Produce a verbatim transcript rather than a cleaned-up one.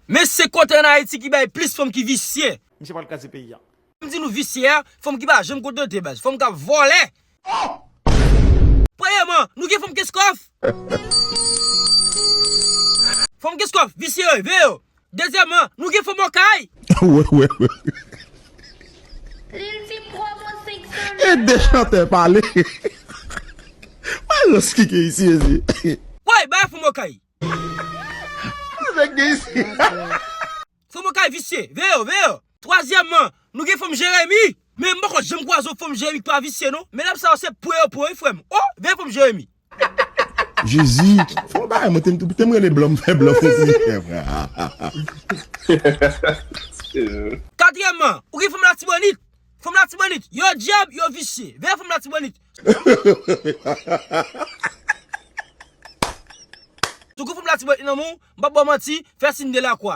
Men senk kote ann Ayiti ki bay plis fanm ki visye. Misye pral kraze peyi a. M di nou visye a, fanm ki pa janm kontante baz, fanm k ap vòlè. Premyèman, nou gen fanm Kenskòf. Fanm Kenskòf, visye yo, veye yo. Dezyèmman, nou gen fanm Okay. Wè, wè, wè. Lil ti pwòp an senk san. E de chantè pale. Mwen rans ki gen isi, ezi. Woy, bay fanm Okay. Mwen gen isi. Fanm Okay visye, veye yo, veye yo. Twazyèmman, nou gen fanm Jeremi. Men m poko janm kwaze yon fanm Jeremi ki pa visye non. Medam sa yo se pwen yo pwen wi frè m. O, veye fanm Jeremi. Jezi, fè yon bagay, mwen te m te m rele blan, m fè blan fè pou li fè, frè. Katriyèmman, ou gen fanm Latibonit. Fanm Latibonit, yo dyab, yo visye. Veye fanm Latibonit. Tankou fanm Latibonit nan men w, m p ap ba w manti, fè siy de lakwa.